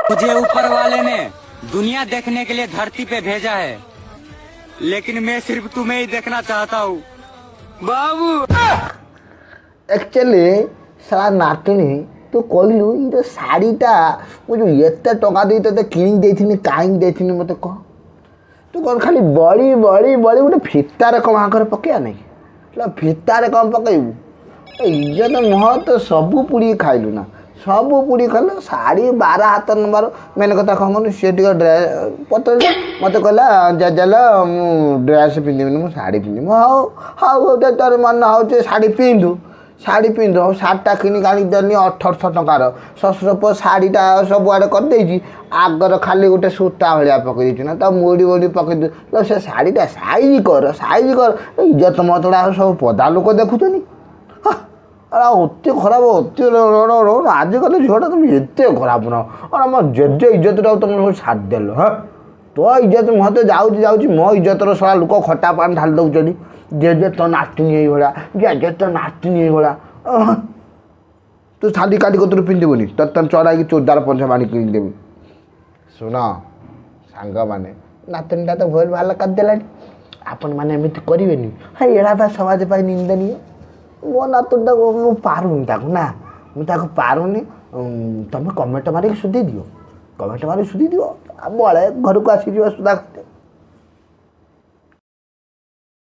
मुझे ऊपर वाले ने दुनिया देखने के लिए धरती पे भेजा है, लेकिन मैं सिर्फ तुम्हें ही देखना चाहता हूँ, बाबू। ଆକ୍ଚୁଆଲି ଶଳା ନାତୁଣୀ, ତୁ କହିଲୁ, ଏଇ ଯୋଉ ଶାଢ଼ୀଟା ମୁଁ ଯେଉଁ ଏତେ ଟଙ୍କା ଦେଇ ତୋତେ କିଣିକି ଦେଇଥିନି, କାହିଁକି ଦେଇଥିନି, ମୋତେ କହ। ତୁ କ'ଣ ଖାଲି ବଳି ବଳି ବଳି ଗୋଟେ ଫିତାରେ କ'ଣ ଆଗରେ ପକେଇବା ନାଇଁ? ହେଲା, ଫିତାରେ କ'ଣ ପକେଇବୁ? ଏ ଇଜ୍ଜତ ମୁହଁ ତ ସବୁ ପୁଡ଼ିକି ଖାଇଲୁ ନା, ସବୁ ପୁଡ଼ି ଖାଇଲୁ। ଶାଢ଼ୀ 12 ହାତ ନମ୍ବର। ମେନ୍ କଥା କ'ଣ କହନି, ସିଏ ଟିକେ ଡ୍ରେସ୍ ପତ୍ର ମୋତେ କହିଲା, ଜେଜେଲ, ମୁଁ ଡ୍ରେସ୍ ପିନ୍ଧିବିନି, ମୁଁ ଶାଢ଼ୀ ପିନ୍ଧିବି। ହଉ ହଉ ହଉ, ତୋର ମନ ହେଉଛି ଶାଢ଼ୀ ପିନ୍ଧୁ, ଶାଢ଼ୀ ପିନ୍ଧୁ। ହଉ, ଶାଢ଼ୀଟା କିଣିକି ଆଣିକି ଦେଲି 1800 ଟଙ୍କାର। ଶ୍ୱଶୁର ପୁଅ ଶାଢ଼ୀଟା ସବୁଆଡ଼େ କରିଦେଇଛି, ଆଗର ଖାଲି ଗୋଟେ ସୂତା ଭଳିଆ ପକେଇ ଦେଇଛି ନା, ତା ମୋଡ଼ି ମୋଡ଼ି ପକେଇ ଦେଇଛି। ସେ ଶାଢ଼ୀଟା ସାଇଜ୍ କର, ସାଇଜ୍ କର। ଇଜ୍ଜତ ମତଟା ସବୁ ପଦା ଲୋକ ଦେଖୁଛନ୍ତି। ଆରେ, ଅତି ଖରାପ, ଅତି। ଆଜିକାଲି ଝିଅଟା ତମେ ଏତେ ଖରାପ ନା? ଆରେ, ଆମ ଜେଜେ ଇଜ୍ଜତଟାକୁ ତମେ ସବୁ ସାରିଦେଲ। ହଁ, ତୋ ଇଜ୍ଜତ ମୋତେ ଯାଉଛି ଯାଉଛି, ମୋ ଇଜ୍ଜତର ଶଳା ଲୋକ ଖଟା ପାଣି ଢାଳି ଦେଉଛନ୍ତି। ଜେଜେ ତୋ ନାତୁଣୀ ଏଇଭଳିଆ, ଜେଜେ ତୋ ନାତୁଣୀ ଏଇଭଳିଆ। ତୁ ଶାଢ଼ୀ କାଲି କତରୁ ପିନ୍ଧିବୁନି, ତୋତେ ଚଢ଼ାଇକି ଚୁଡ଼ିଦାର ପଞ୍ଜାବ ଆଣି କିଣିଦେବି। ଶୁଣ ସାଙ୍ଗମାନେ, ନାତୁଣୀଟା ତ ଭୁଲ ଭାଲ କରିଦେଲାଣି। ଆପଣମାନେ ଏମିତି କରିବେନି। ହଁ, ଏଇଟା ବା ସମାଜ ପାଇଁ ନିନ୍ଦନୀୟ। ମୋ ନାତୁଣୀଟାକୁ ମୁଁ ପାରୁନି ତାକୁ ନା, ମୁଁ ତାକୁ ପାରୁନି। ତମେ କମେଣ୍ଟ ମାରିକି ସୁଧି ଦିଅ, କମେଣ୍ଟ ମାରିକି ସୁଧି ଦିଅ। ବଳେ ଘରକୁ ଆସିଯିବ ସୁଧା।